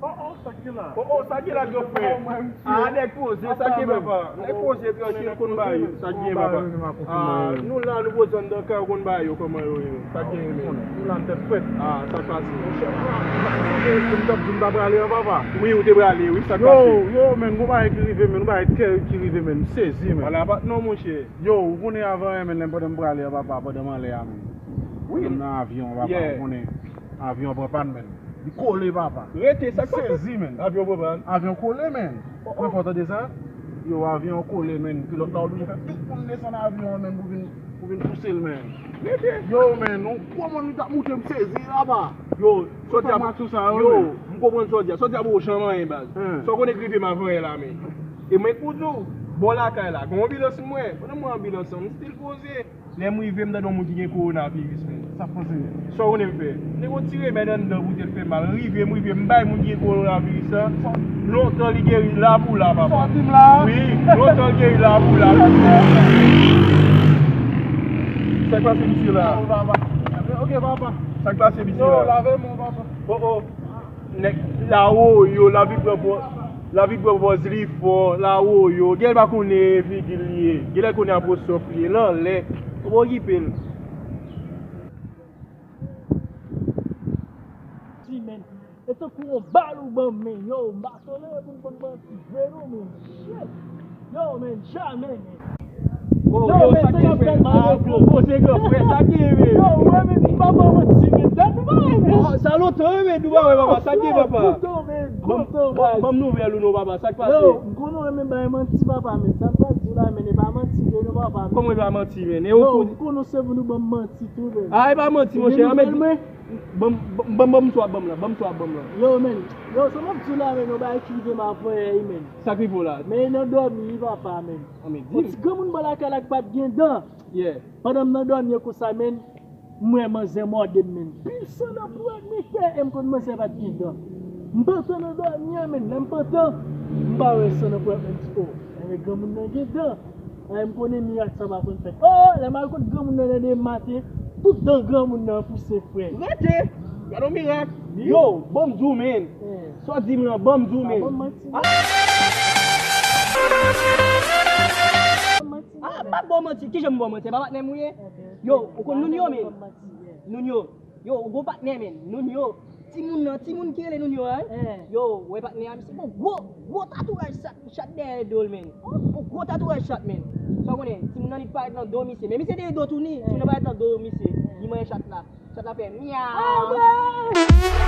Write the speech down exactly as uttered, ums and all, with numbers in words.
Oh, oh, sa ki la? Oh, oh, sa ki la, gran frè? Ah, nèg poze, sa ki gen, papa? Nèg poze, trankil, konn bagay yo, sa ki gen, papa? Ah, nou la, nou poze anndan kay, konn bagay yo, kòman yo ye, sa ki gen, men? Nou la, n tèt frèt. Ah, sa k pase? Monchè, m t ap di m ta prale an, papa. Wi, ou te prale, wi, sa k pase? Yo, yo, men, gon bagay ki rive, men, gon bagay tèrib ki rive, men, m sezi, men. Ala pa t non, monchè. Yo, ou konnen avan, men, lè m pandan m prale an, papa, pandan m anlè a, men. Wi. Nan avyon, papa, ou konnen. Avyon an pran pàn, men. Li kole, papa. Rete, sa k pase? Sezi, men. Avyon pran pàn. Avyon kole, men. Oh, oh. Mwen fò tande sa. Yo, avyon kole, men. Pilòt la oblije fè tout moun desann avyon an, men, pou vin, pou vin pouse l, men. Rete. Yo, men, yon gwo moun li t ap moute, m sezi, papa. Yo, sòti a, yo, m konprann sòti a. Sòti a poko janm anyen, baz. Sa w konnen k rive m avan yè la, men. E mwen k pou di w, bò lakay la, gen yon anbilans mwen. Pandan mwen anbilans lan, m still poze. Lè m rive, m tande yon moun ki gen kowonaviris, men. Sa k pase? Sa w konnen m fè? M te gon ti remèd anndan pou tèt fè mal. M rive, m rive, m bay moun ki gen kowonaviris la. Lontan li geri la pou la, papa. Sa w di m la? Wi, lontan li geri la pou la. Sa k pase misye la? Ok, papa. Sa k pase misye la? Yo, lave men w, papa. Oh, oh. Nèg la woyo, l ap vin pran pò-, l ap vin pran pòz li fò, la woyo. Gen l pa konnen vijil li ye. Gen l konnen apostwòf li ye. L anlè. Ou pa okipe l. Di, men. E tankou yon bal ou ban m, men. Yo, m pa tolere pou n konn manti vre non, men. Shit. Yo, men, jamè, men. Oh, yo, men, sa k gen, frè? Ah, gwo koze, gran frè, sa k gen, men? Yo, mwen, men, m pa ba w manti, men. Dat nou pa wè, men. Oh, sa lontan, wi, men, nou pa wè, papa. Sa k gen, papa? Ban m nouvèl ou non, papa, sa k pase? Yo, m konnen w renmen bay manti, papa, men. Sa m pral di w la, men, e pa manti vre non, papa, men. Kòman e pa manti, men? Yo, m konnen w se pou nou ban m manti tou, men. Ah, e pa manti, monchè, men. Ban m, ban m, ban m sa w ap ban m lan, ban m sa w ap ban m lan. Yo, men, yo, sa m ap di w la, men, yon bagay ki rive m avan yè, men. Sa k rive w la? Men nan dòmi, wi, papa, men. Yon ti granmoun bò lakay la ki pa t gen dan. Yeah. Pandan m nan dòmi an konsa, men, m wè manzè mòde m, men. Pil san nan pwèt, men, kè, e m konn manzè pa t gen dan. M pantan nan dòmi an, men, lè m pantan, m pa wè san nan pwèt, men, m di, oh, enben granmoun nan gen dan. Ay, m konnen mirak sa pa konn fèt. Oh, lè m al kot granmoun nan nan demen maten, tout dan granmoun nan pouse, frè. Rete! Gade yon mirak! Yo, ban m di w, men. Sa w di m lan, ban m di w, men. Ah, m pa ba w manti. Kijan m ba w manti? E pa patnè m ou ye? Yo, ou konn Nounio, men? Nounio. Yo, ou gon patnè, men. Nounio. Timoun nan, timoun ki rele Nounio a, wi. Yo, ou wè patnè a, misye gon gwo, gwo tatouaj chat, chat dèyè do l, men. Gon gwo tatouaj chat, men. Sa w konnen, timoun nan li parèt nan do misye. Men misye dèyè do tou ni, timoun nan parèt nan do misye. Li manyen chat la. Chat la fè myaw.